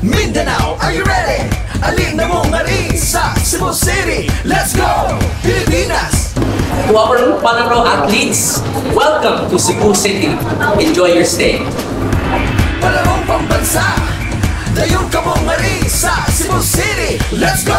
Mindanao, are you ready? Alin na mong ari sa Cebu City. Let's go! Pilipinas! To our Palaro athletes, welcome to Cebu City. Enjoy your stay. Palarong Pambansa, dayon ka mong ari sa Cebu City. Let's go!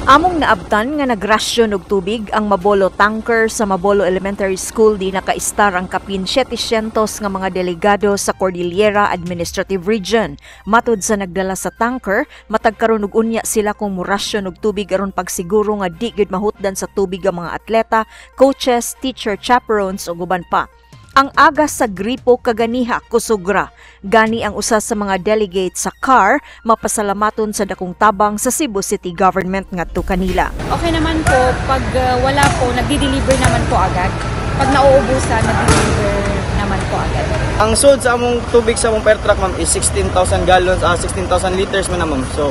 Among naabtan nga nagrasyon og tubig ang Mabolo tanker sa Mabolo Elementary School di nakaistar ang kapin 700 nga mga delegado sa Cordillera Administrative Region. Matod sa nagdala sa tanker, matag karon og unya sila kung murasyon og tubig aron pagsiguro nga di gyud mahutdan sa tubig ang mga atleta, coaches, teacher chaperones ug uban pa. Ang aga sa gripo kaganiha kusugra. Gani ang usa sa mga delegate sa CAR mapasalamaton sa dakong tabang sa Cebu City Government ngadto kanila. Okay naman po, pag wala po, nagdi-deliver naman po agad. Pag nauubusan, nagdi-deliver naman po agad. Ang sold sa among tubig sa among fire truck, ma'am, is 16,000 gallons, 16,000 liters man na, ma'am. So,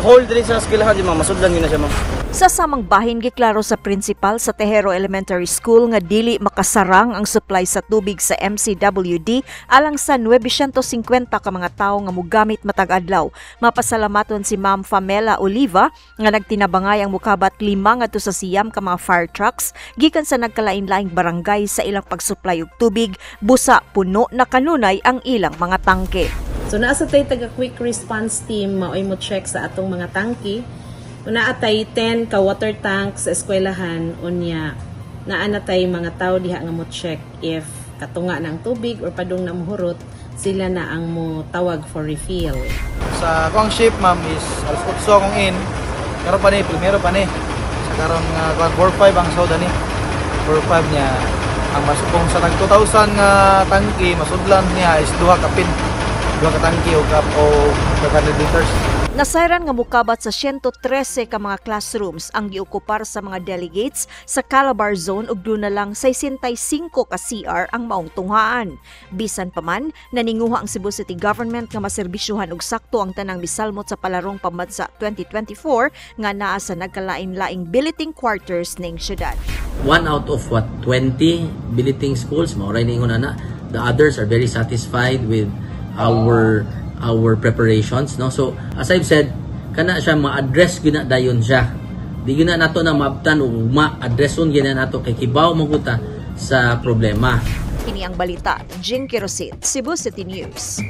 hold rin sa eskwelahan di, ma'am, masudlan yun na siya, ma'am. Sa samang bahin giklaro sa principal sa Tejero Elementary School nga dili makasarang ang supply sa tubig sa MCWD alang sa 950 ka mga tawo nga mogamit matag adlaw. Mapasalamaton si Ma'am Famela Oliva nga nagtinabangay ang mukabat 5 ngadto sa 9 ka mga fire trucks gikan sa nagkalain-laing barangay sa ilang pagsupply og tubig busa puno na kanunay ang ilang mga tangke. So naa sa tay taga quick response team maoy mo check sa atong mga tangke. Una atay 10 ka water tank sa eskwelahan, unya naa na tay mga tawo diha nga mo check if katunga ng tubig or padung na muhurot, sila na ang mo tawag for refill. Sa akong shift, ma'am, is alas 8 akong in. Karon pa ni, primero pa ni. Sa karon nga 4-5 ang soda ni. 4-5 niya. Ang mas kung sa tag 2,000 nga tangki masudlan niya is duha ka pin. Duha ka tangki o kap o 500 liters. Nasayran nga mukabat sa 113 ka mga classrooms ang giokupar sa mga delegates sa Calabar Zone ug duna lang 65 ka CR ang maong tunghaan. Bisan pa man, naninguha ang Cebu City Government nga maserbisyuhan og sakto ang tanang misalmot sa Palarong Pambansa 2024 nga naa sa nagkalain-laing billeting quarters ning syudad. 1 out of what 20 billeting schools, mao ra ningon ana. The others are very satisfied with our preparations, no? So as I've said, kana siya ma-address gyud na dayon siya. Di gyud na nato na maabtan ug ma-addresson gyud na nato kay kibaw man gud ta sa problema. Kini ang balita, Jing Kirosit, Cebu City News.